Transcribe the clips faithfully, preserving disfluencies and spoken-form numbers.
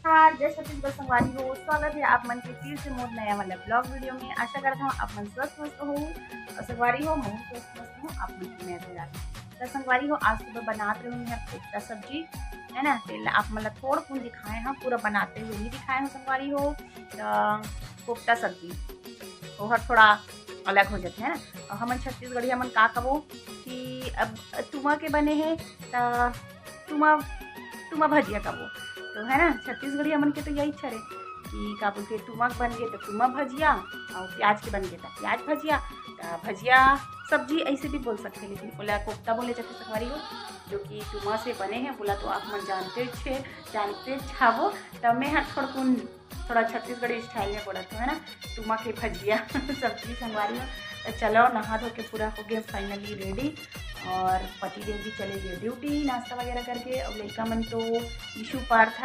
नमस्कार, जय छत्तीसगढ़ संगवारी हो, स्वागत है आप मन के फिर से मोर नया वाला vlog video में। आशा करत हूँ आप मन स्वस्थ मस्त हो। और संगवारी हो, मैं स्वस्थ मस्त हूँ, आप मन के मैं भी। तो संगवारी हो, आज सुबह बनात रहे मैं कोफ्ता सब्जी, है ना, तेल आप मन ला थोड़ा कुन दिखाए हूँ, पूरा बनाते हुए नहीं दिखाए हूँ संगवारी हो। तो कोफ्ता सब्जी ओहर थोड़ा अलग हो जाते है ना। और हमन छत्तीसगढ़ी हमन का कबो कि अब तुमा के बने है त तुमा, तुमा भजिया कबो, तो है ना, छत्तीसगढ़ी हमन के तो यही इच्छा रहे कि का बोलते, तुमा के बन गए तो तुमा भजिया, और प्याज के बन गए तो प्याज भजिया। तो भजिया सब्जी ऐसे भी बोल सकते हैं, लेकिन ओला कोफ्ता बोले जाते संगवारी हो, जो कि तुमा से बने हैं, बोला तो आप मन जानते छे, जानते छावो। तो मैं हर थोड़ा कुन थोड़ा छत्तीसगढ़ी style में बोलत हूँ, है ना, तुमा के भजिया सब्जी संगवारी हो। तो चलो, नहा धो के पूरा हो गया finally ready, और पति देव भी चले गए duty नाश्ता वगैरह करके। अब लड़का मन तो ईशु पार्थ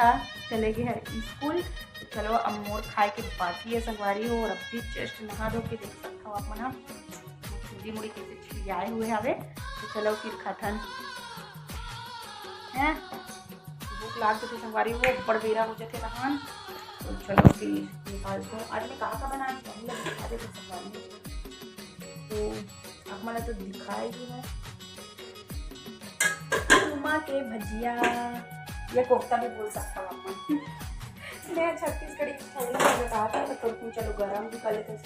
चले गए हैं स्कूल। तो चलो, अब मोर खाए के बाकी है संगवारी हो, और अब भी just नहा धो के देख सकता हो आप मन ह, चुंदी मुड़ी कैसे छिड़ियाए हुए हवे। तो चलो फिर खाथन, हैं, भूख लाग जथे संगवारी हो, बड़ बेरा हो जथे नहान। तो चलो फिर निकालते हैं। आज मैं कहाँ का बना रही हूँ, पहले दिखा देते संगवारी हो। तो आप मन ला तो दिखाए ही है, तुमा के भजिया या कोफ्ता भी बोल सकता हूँ आप मन। मैं छत्तीसगढ़ी style में बताती हूँ, तो तुम चलो गरम भी कर लेते हैं।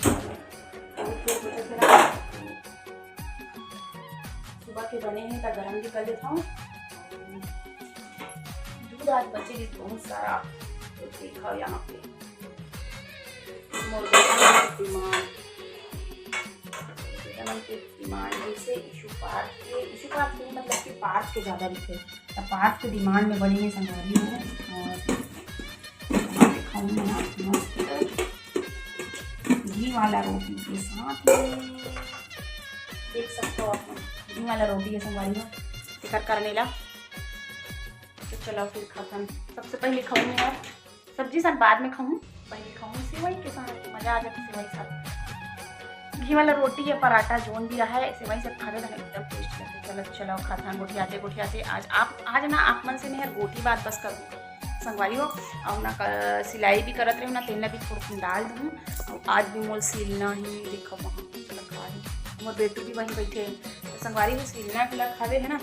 अभी फिर मुझे फिर सुबह के बने हैं तो गरम भी कर लेता हूँ। दूध आज बचे भी बहुत सारा, तो देखा यहाँ पे मोर बेटा मन के डिमांड, बेटा मन के डिमांड जैसे ईशु पार्थ के, ईशु पार्थ के मतलब कि पार्थ के ज़्यादा लिखे, तो पार्थ के डिमांड में बने हैं संगवारी हो। और खाऊंगी ना मस्त घी वाला रोटी के साथ में, देख सकते हो आप, घी वाला रोटी है संगवारी हो, एकर करने ला। तो चलो फिर खाथन, सबसे पहले खाऊंगी यार, सब्जी सन बाद में खाऊं, पहले खाऊं सेवई के साथ, मजा आ जाता सेवई साथ। घी वाला रोटी या पराठा जोन भी रहा है, सेवई से खावे तो एकदम taste लगता है। चलो चलो खाथन, गोठियाते गोठियाते आज आप, आज ना आप मन से मैं गोठी बात बस करूँ संगवारी हो। और ना क-, सिलाई भी करत रही हूँ ना, तेल भी थोड़ा डाल दूँ। और आज भी मोल सिलना ही, देखो वहाँ रखा है, मोर बेटू भी वहीं बैठे हैं। तो संगवारी हो सिलना के लग खावे है ना,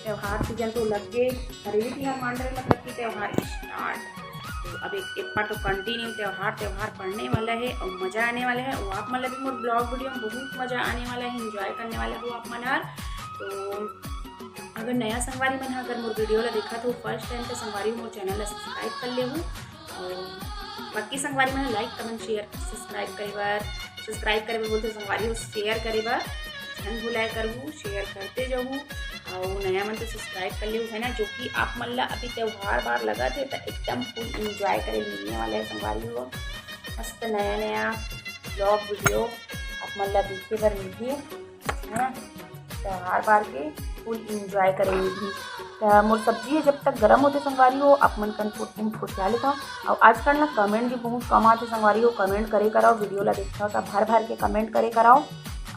त्योहार सीजन तो लग गए, हरेली तिहार मान रहे, मतलब कि त्योहार start। तो अब एक, एक बार तो continue त्योहार, त्योहार पड़ने वाला है और मज़ा आने वाला है। और आप मन ला भी मोर vlog video में बहुत मज़ा आने वाला है, enjoy करने वाला हो आप मन हर। तो अगर नया संगवारी मन ह अगर मोर video ला देखत हो first time, तो संगवारी हो मोर channel ला subscribe कर लेहू। और बाकी संगवारी मन like, comment, share, subscribe करे बर, subscribe करे बर बोलते संगवारी हो, share करे बर झन भुलाए करहू, share करते जाहू। और नया मन तो subscribe कर लेहू, है ना, जो कि आप मन ला अभी त्योहार बार लगत है तो एकदम full enjoy करे मिलने वाला है संगवारी हो। मस्त नया नया vlog video आप मन ला देखे बर मिलही, है ना, त्योहार बार के full enjoy करे मिलही। त मोर सब्जी है जब तक गरम होते संगवारी हो, आप मन कन फुट फुट फुटिया लेता हूँ। और आजकल ना comment भी बहुत कम आते संगवारी हो, comment करे कराओ, video ला देखता हो तो भर भर के comment करे कराओ,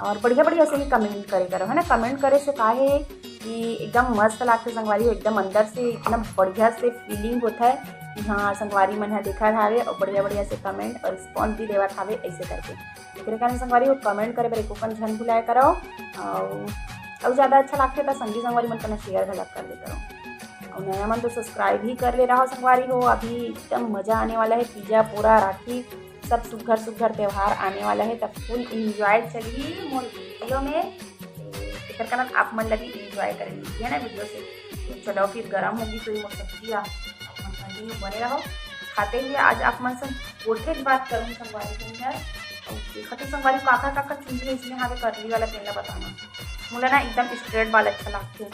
और बढ़िया बढ़िया से ही comment करे कराओ, है ना। Comment करे से का है कि एकदम मस्त लागते संगवारी हो, एकदम अंदर से इतना बढ़िया से feeling होता है कि हाँ, संगवारी मन ह देखत हावे और बढ़िया बढ़िया से comment और response भी देवत हावे, ऐसे करके। एकरे कारण संगवारी हो, comment करे बर एको कन झन भुलाए करो, और, और ज़्यादा अच्छा लागथे त संगी संगवारी मन कना share घलक कर दे करो। और नया मन तो subscribe ही कर ले रहो संगवारी हो, अभी एकदम मज़ा आने वाला है, तीजा, पोरा, राखी, सब सुघर सुघर त्योहार आने वाला है, तब full enjoy चलही मोर video में। एकर कारण आप मन ला भी enjoy करे मिलही, है ना, video से। तो चलो फिर गरम होगी तो ये मोर सब्जी आप, आप मन continue बने रहो। खाते हुए आज आप मन से गोठे बात करूँ संगवारी हो यार। और देखत हो संगवारी काका काका चुंदी इसमें हावे करली वाला, तेला बताना। मोला ना एकदम straight बाल अच्छा लागथे,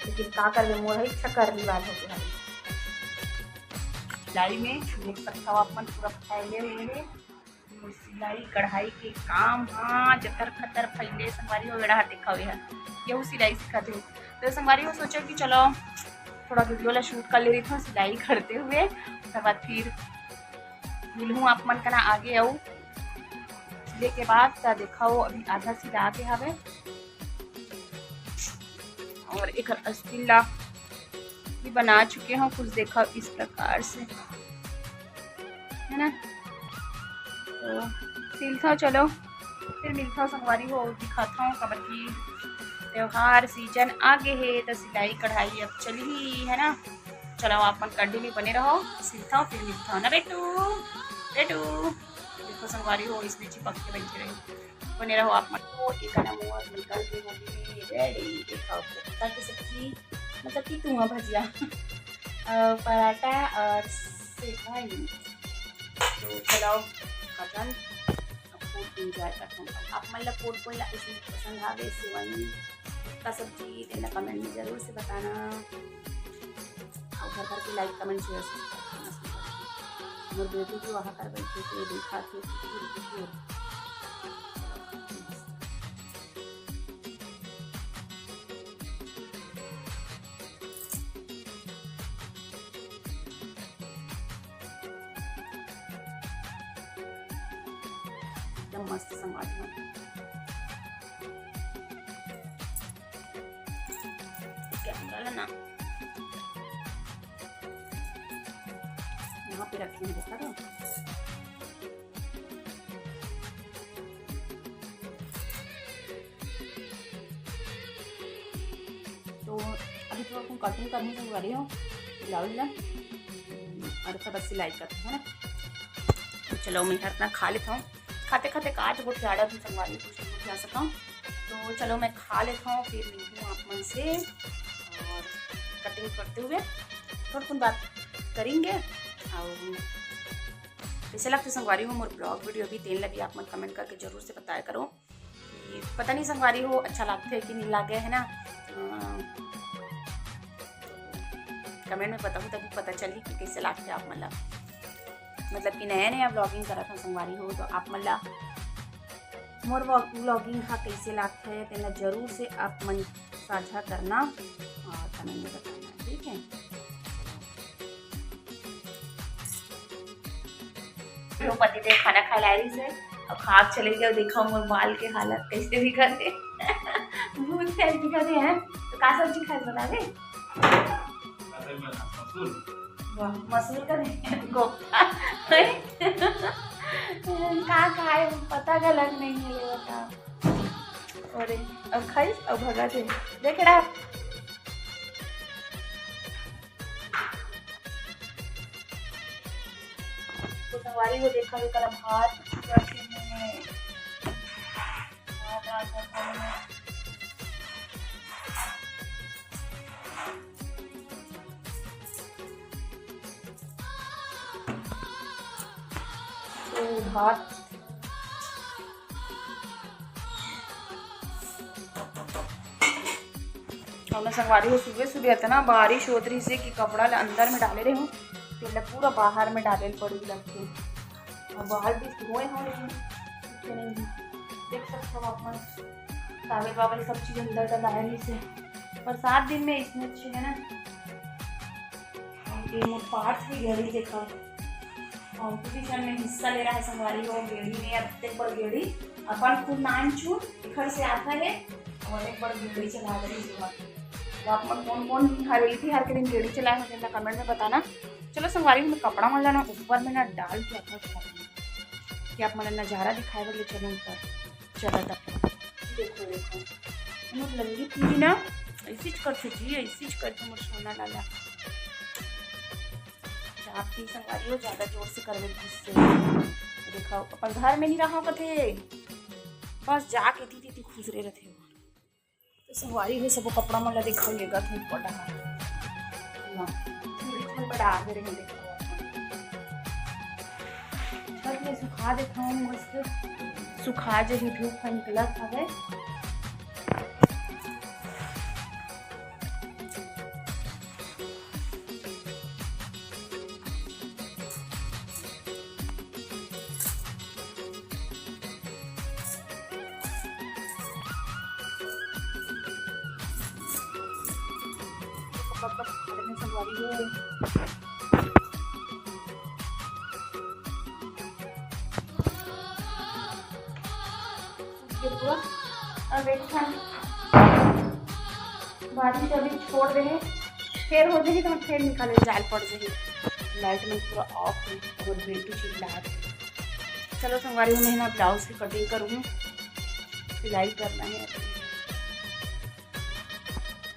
लेकिन का करबे, मोर इच्छा करली बाल होके हावे। सिलाई में देख सकता हो आप मन पूरा फैले हुए हैं। मोर सिलाई कढ़ाई के काम, हाँ, जतर खतर फैले संगवारी हो, एड़ा हटे खावे है, केहू सिलाई सिखाथे। तो संगवारी हो सोचो कि चलो थोड़ा video ला shoot कर ले रही थी सिलाई करते हुए, उसके बाद फिर मिलहूँ आप मन कना आगे। आऊ सिले के बाद त देखा हो, अभी आधा सिला के हावे और एक अस्तीन ला भी बना चुके हूँ कुछ, देखा इस प्रकार से। ना। तो सिलथव, चलो फिर मिलथव संगवारी हो, दिखाथव, काबर कि त्योहार सीजन आगे हे, त सिलाई कढ़ाई अब चलही, है ना। चलो, आप मन continue बने रहो, सिलथव, फिर मिलथव ना बेटू, बेटू। देखो संगवारी हो, इसमें चिपक के बैठे रहे, बने रहो आप मन। तो एक ना मोर निकल के हो गई ready, देखो पत्ता की सब्जी, मतलब कि तुआ भजिया, अ, पराठा और सेवई। तो चलो, खाथन, अब food enjoy करथन। अब आप मन ला कोन कोन ला ऐसे पसंद आवे, सेवई का सब्जी, तेला comment में जरूर से बताना। और घर घर के like, comment, share, subscribe करना शुरू कर दो। मोर बेटी भी वहाँ कर बैठे थे, देखा थे, एकदम मस्त संगवारी हो। कैमरा ला ना यहाँ पे रखे हैं, देखा था। तो अभी थोड़ा कटिंग करने से हो रही हो ब्लाउज ला, और सब सिलाई करते हैं ना। तो चलो, मैं हर ना खा लेता हूँ, खाते खाते काट गोठियाड़ा भी संगवारी, कुछ गोठिया सकता हूँ। तो चलो, मैं खा लेता हूँ, फिर मिलती हूँ आप मन से, और कटिंग करते हुए थोड़ा कुछ बात करेंगे। और कैसे लगते संगवारी हो मोर ब्लॉग वीडियो भी, तेन ला भी आप मन comment करके जरूर से बताया करो। कि पता नहीं संगवारी हो अच्छा लागथे कि नहीं लागे, है ना। अ, comment में बताहू तभी पता चली कि कैसे लागथे आप मन ला, मतलब कि नया नया vlogging करत हन संगवारी हो, तो आप मन ला मोर vlog-, vlogging हा कैसे लागथे, तेला जरूर से आप मन साझा करना और comment में बताना, ठीक है। वो पति देव खाना खाए ला आइस हे, अब खा के चले गए। देखा मोर बाल के हालत कैसे दिखत हे। भूत टाइप दिखत हे, हैं? तो का सब्जी खाए बता दे? वाह, मसूर का नहीं, कोफ्ता। का खाए, पता घलक नहीं है ये बता। अरे, अब खाइस, अब भगा दे। देख रहा। तो संगवारी हो, देखा, एकर भात रखे हे। भात, भात, भात, भात। तो भात हमने संगवारी हो, सुबह सुबह इतना बारिश होत रहिस हे कि कपड़ा ला अंदर में डाले रहे हूँ, तेला पूरा बाहर में डाले ल पड़ी लगथे। और बाहर भी धोए हो, लेकिन सूखे नहीं हैं। देख सकते हो आप मन, towel वावल सब चीज अंदर डाले रहिस हे। बरसात दिन में इसमें अच्छे है ना। ये मोर पार्थ की घड़ी देखा, competition में हिस्सा ले रहा है संगवारी हो। गेड़ी में अत्ते बड़ गेड़ी अपन खुद नानचुन घर से आता है और एक बड़ गेड़ी चला रही है। तो आप मन कौन कौन हवेली तिहार के दिन गेड़ी चलाए हो, तेला comment में बताना। चलो संगवारी, मैं कपड़ा मन ला ना ऊपर में ना डाल के रखा था कि आप मन नजारा दिखाए बर ले चलो ऊपर। चला तक देखो, देखो, मोर लंगी पूरी ना ऐसी च करथे जी, ऐसी च करथे मोर सोना लाला। चाप की संगवारी हो, ज्यादा जोर से करबे गुस्से। देखो, अपन घर में नहीं रहा कथे, बस जाके थी, थी, थी खुसरे रहथे। तो संगवारी हो, सबो कपड़ा मन ला देखो, ये गा धूप पड़ा है। हाँ, थोड़ी ठंड पड़ा आ रही है, देखो। छत में सुखा देता हूँ, मस्त सुखा जही, धूप ह निकलत हवे। ये पूरा अब एक ठन बारिश अभी छोड़ दे हे, फेर हो जाही तो फेर निकाले जाए पड़ जाही। लाइट मन पूरा ऑफ हे, मोर बेटू चिल्लात हे। चलो संगवारी हो, मैं ना ब्लाउज की कटिंग करूँगी, सिलाई करना हे।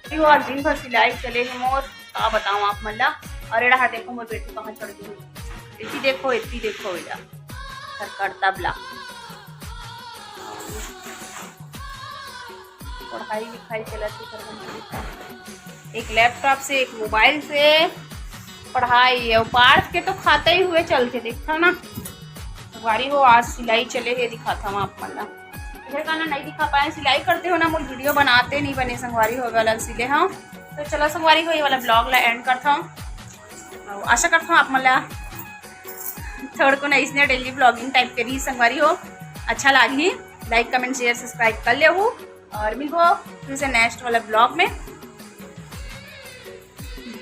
अभी वो आज दिन भर सिलाई चले हे मोर, का बताऊँ आप मन ला। और एड़ा हा देखो मोर बेटू कहाँ चढ़ गे हे, एती देखो, एती देखो, एड़ा हर करता ब्ला। पढ़ाई लिखाई चलत हे, एक लैपटॉप से, एक मोबाइल से पढ़ाई हे। और पार्थ के तो खाता ही हुए चलथे, देखथव ना संगवारी हो। आज सिलाई चले हे, दिखाथव आप मन ला। इधर का ना नहीं दिखा पाए, सिलाई करते हो ना, मोर वीडियो बनाते नहीं बने संगवारी हो, वाला सिले हव। तो चलो संगवारी हो, ये वाला ब्लॉग ला एंड करथव। और आशा करथव आप मन ला थोड़को ना इसने डेली ब्लॉगिंग टाइप के रही संगवारी हो, अच्छा लागही। लाइक, कमेंट, शेयर, सब्सक्राइब कर लेहू और मिलबो फिर से नेक्स्ट वाला ब्लॉग में।